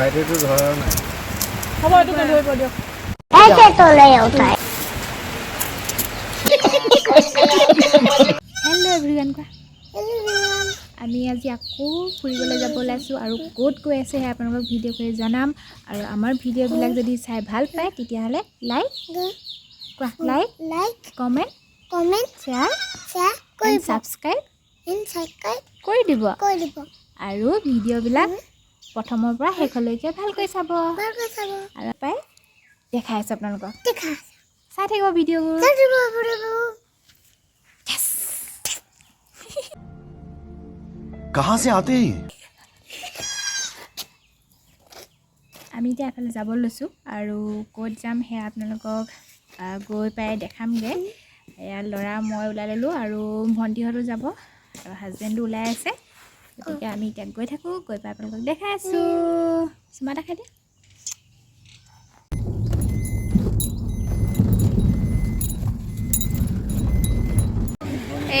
ভাইটিটো ধৰা নাই। হ'ব, এইটোকে ধৰিব দিয়ক। ऐसे तो नहीं होता है। হেল্ল' এভৰিৱান, কোৱা। আমি আজি আকৌ ফুৰিবলৈ যাব ওলাইছোঁ আৰু ক'ত গৈ আছে সেয়া আপোনালোকক ভিডিঅ' কৰি জনাম। আৰু আমাৰ ভিডিঅ'বিলাক যদি চাই ভাল পায়, তেতিয়াহ'লে লাইক, কোৱা, like, like, comment, comment, share share and কৰিব ছাবস্ক্ৰাইব এণ্ড ছাবস্ক্ৰাইব কৰি দিব। কৰি দিব। আৰু ভিডিঅ'বিলাক প্ৰথমৰ পৰা শেষলৈকে ভালকৈ চাব। ভালকৈ চাব। আৰু পাই দেখাই আছোঁ আপোনালোকক। দেখা। চাই থাকিব ভিডিঅ'বোৰ। চাই থাকিব ভিডিঅ'বোৰ। कहाँ से आते हैं ये? আমি এতিয়া এফালে যাব লৈছোঁ আৰু ক'ত যাম সেয়া আপোনালোকক গৈ পাই দেখামগৈ। এয়া ল'ৰা মই ওলাই ল'লোঁ আৰু ভণ্টিহঁতো যাব আৰু হাজবেণ্ডো ওলাই আছে। গতিকে আমি এতিয়া গৈ থাকোঁ, গৈ পাই আপোনালোকক দেখাই আছোঁ। চুমা এটা খাই দিয়া।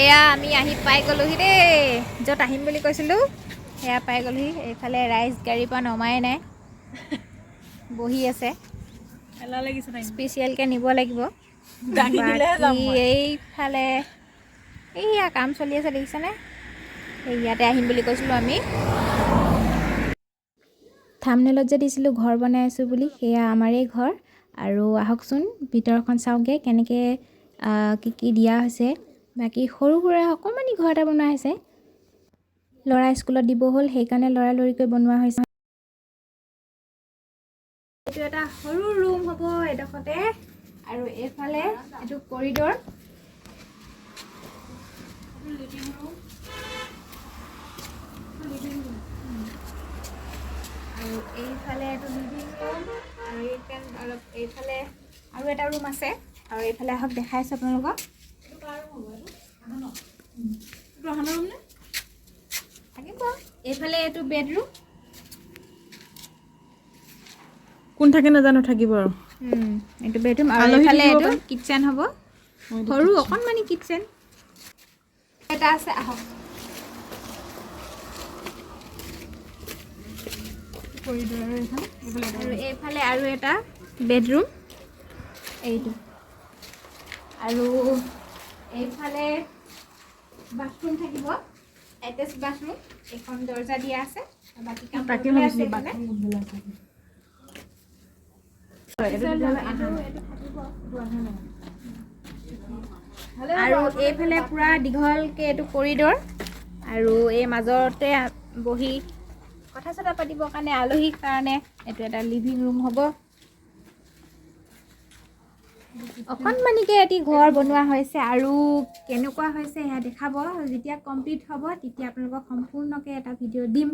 এয়া আমি আহি পাই গ'লোহি দেই। য'ত আহিম বুলি কৈছিলোঁ সেয়া পাই গ'লোহি। এইফালে ৰাইজ গাড়ীৰ পৰা নমাই নাই, বহি আছে। এলাহ লাগিছে তাইক। স্পেচিয়েলকৈ নিব লাগিব। দাঙি দিলেহে যাম বাকী মই। এইফালে এইয়া কাম চলি আছে, দেখিছেনে? এই ইয়াতে আহিম বুলি কৈছিলোঁ আমি। থামনেলত যে দিছিলোঁ ঘৰ বনাই আছোঁ বুলি, সেয়া আমাৰেই ঘৰ। আৰু আহকচোন, ভিতৰখন চাওঁগৈ কেনেকৈ কি কি দিয়া হৈছে। বাকী সৰু সুৰা অকণমানি ঘৰ এটা বনোৱা হৈছে। ল'ৰা স্কুলত দিব হ'ল, সেইকাৰণে লৰালৰিকৈ বনোৱা হৈছে। এইটো এটা সৰু ৰুম হ'ব এডোখৰতে আৰু এইফালে এইটো কৰিডৰ আৰু এইফালে এইটো লিভিং ৰুম আৰু এইফালে অলপ এইফালে আৰু এটা ৰুম আছে। আৰু এইফালে আহক, দেখাই আছোঁ আপোনালোকক। এইটো আহানৰ ৰুম নে? থাকিব। এইফালে এইটো বেডৰুম। কোন থাকে নাজানো, থাকিব আৰু। এইটো বেডৰুম আৰু আলহী এইফালে থাকিব এইটো পাৰে। কিটচেন হ'ব, সৰু অকণমানি কিটচেন এটা আছে। আহক। কৰিডৰ আৰু এইফালে এইফালে এটা। আৰু এইফালে আৰু এটা বেডৰুম এইটো আৰু এইফালে বাথৰুম থাকিব, এটেচ বাথৰুম। এইখন দৰ্জা দিয়া আছে, বাকী কাম তাকে কৰিবলৈ আছে ভাবিছিলোঁ। এইফালে। বাথৰুম কোনফালে আছে? এইটো তেতিয়াহ'লে আহা নাই। এইটো থাকিব। আৰু এইফালে পূৰা দীঘলকৈ এইটো কৰিডৰ আৰু এই মাজতে বহি কথা চথা পাতিবৰ কাৰণে, আলহীৰ কাৰণে এইটো এটা লিভিং ৰুম হ'ব। অকণমানিকৈ এটি ঘৰ বনোৱা হৈছে আৰু কেনেকুৱা হৈছে সেয়া দেখাব। যেতিয়া কমপ্লিট হ'ব তেতিয়া আপোনালোকক সম্পূৰ্ণকৈ এটা ভিডিঅ' দিম।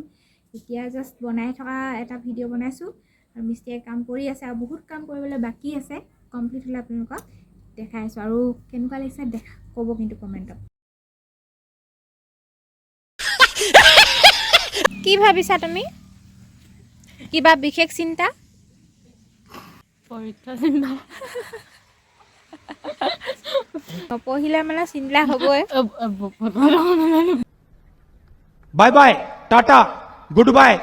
এতিয়া জাষ্ট বনাই থকা এটা ভিডিঅ' বনাইছোঁ আৰু মিস্ত্ৰীয়ে কাম কৰি আছে আৰু বহুত কাম কৰিবলৈ বাকী আছে। কমপ্লিট হ'লে আপোনালোকক দেখাই আছোঁ আৰু কেনেকুৱা লাগিছে দেখা ক'ব কিন্তু কমেণ্টত। কি ভাবিছা তুমি? কিবা বিশেষ চিন্তা? পৰীক্ষা চিন্তা। নপঢ়িলে মানে চিন্তা হ'বই। Bye bye, tata, good bye.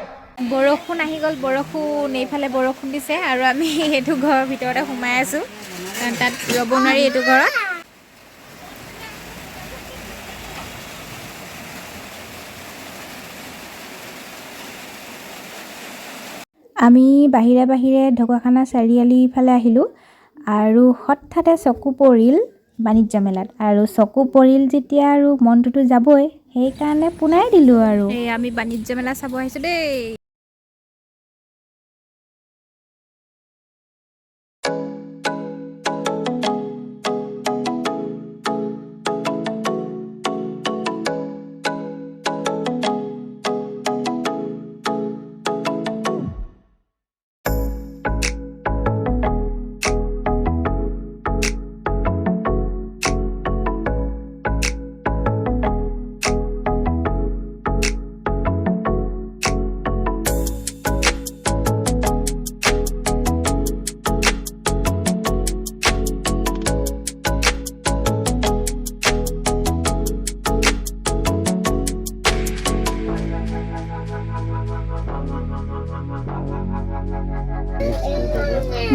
বৰষুণ আহি গ'ল, বৰষুণ। এইফালে বৰষুণ দিছে আৰু আমি এইটো ঘৰৰ ভিতৰতে সোমাই আছোঁ, কাৰণ তাত ৰ'ব নোৱাৰি এইটো ঘৰত। আমি বাহিৰে বাহিৰে ঢকুৱাখানা চাৰিআলি ফালে আহিলোঁ আৰু হঠাতে চকু পৰিল বাণিজ্য মেলাত। আৰু চকু পৰিল যেতিয়া আৰু মনটোতো যাবই, সেইকাৰণে পোনাই দিলোঁ। আৰু এই আমি বাণিজ্য মেলা চাব আহিছোঁ দেই।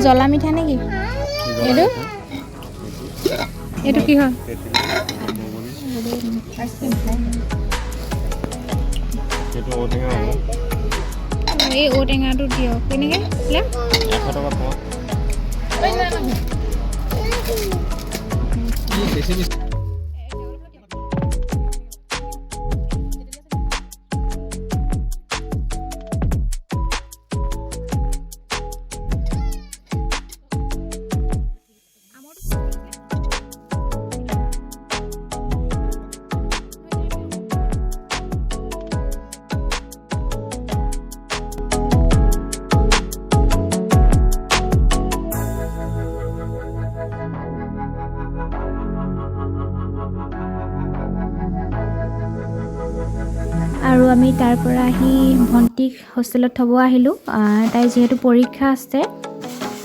জ্বলা মিঠা নেকি এইটো? এইটো কি হয়? সেইটো ঔটেঙা হ'ব। এই ঔটেঙাটো দিয়ক। কেনেকৈ? 100 টকা পোৱা। আৰু আমি তাৰ পৰা আহি ভণ্টিক হোষ্টেলত থ'ব আহিলোঁ। তাইৰ যিহেতু পৰীক্ষা আছে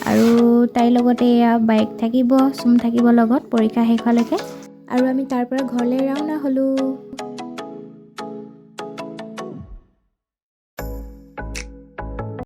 আৰু তাইৰ লগতে এয়া বাইক থাকিব, চুম থাকিব লগত পৰীক্ষা শেষ হোৱালৈকে। আৰু আমি তাৰ পৰা ঘৰলৈ ৰাওনা হ'লোঁ।